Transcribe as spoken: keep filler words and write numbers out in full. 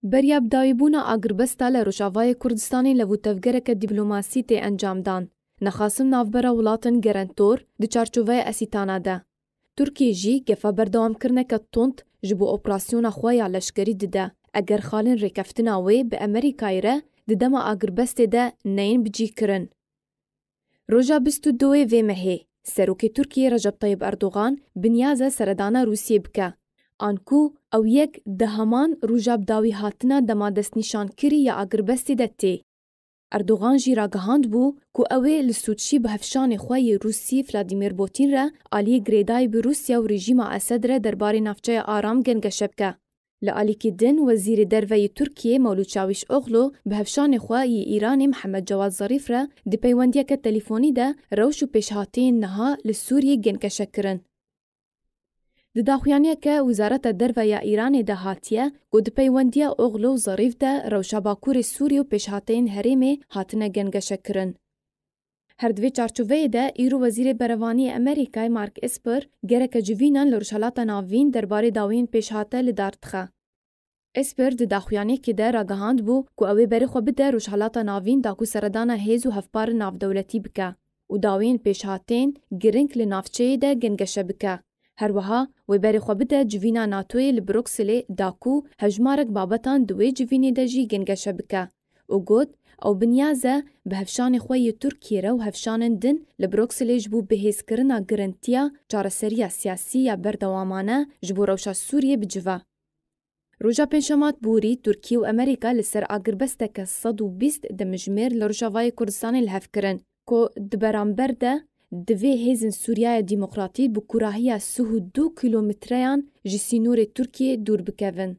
Beriya bidawîbûna agirbesta li Rojavayê Kurdistanê levûtevgereke dîplomasî tê encamdan. Nexasim navbera welatin gerentor di çarçoveya Esîtana de. Tirkiye jî gefa berdewamkirineke tund ji bo operasyona xwe ya leşkerî dide, eger xalên rêkeftina wê bi Amerîkayê re di dema agirbestê de neyên bicîkirin. Roja bîst û duyê vê mehê, Serokê Tirkiyê Recep Tayyip Erdogan bi niyaz e seredana Rûsiyê bike, anku ew yek di heman roja bidawî hatina dema destnîşankirî ya agirbestê de tê. Erdogan jî ragihand bû ku ew ê li Sûçî bi hevşanê xwe yê Rûsî Vladimir Putin re aliyê girêdayî bi Rûsya û rejîma Esed re derbarê navçeya aram gengeşe bike. Li alîkî din, Wezîrê Derve yê Tirkiyê Mewlût Çawîşoglu bi hevşanê xwe yê Îranê Mihemed Cewad Zarîf re di peywendiyeke telîfonî de rewş û pêşhateyên niha li Sûriyê gengeşe kirin. Di daxuyaniyeke Wezareta Derve ya Îranê de hatiye ku di peywendiya Oglu û Zarîf de rewşa Bakurê Sûriyê û pêşhateyên herêmê hatine gengeşe kirin. Her di vê çarçoveyê de îro Wezîrê Berevaniyê Amerîkayê Mark Esper gereke civînan li Rojhilata Navîn derbarê dawiyên pêşhate li dar dixe. Esper di daxuyaniyekê de ragihand bû ku ew ê berê xwe bide Rojhilata Navîn da ku seredana hêz û hevpar navdewletî bike û dawiyên pêşhatên giring li navçeyê de gengeşe bike. Her wiha wê berê xwe bide civîna NATOyê li Brukselê da ku hejmarek babetan di wê civînê de jî gengeşe bike û got, ew bi niyaz e bi hevşanê xwe yê Tirkiyê re û hevşanên din li Brukselê ji bo bihêzkirina girintiya çareseriya siyasî ya berdewamane ji bo rewşa Sûriyê bicive. Roja Pêncşemat borî Tirkiye û Amerîka li ser agirbesteke sed û bîst demjimêr li Rojavayê Kurdistanê li hev kirin, ku di beramber de divê hêzên Sûriyaya Demokratî bi kurahiya sih û du kîlometreyan ji sînorê Tirkiyê dûr bikevin.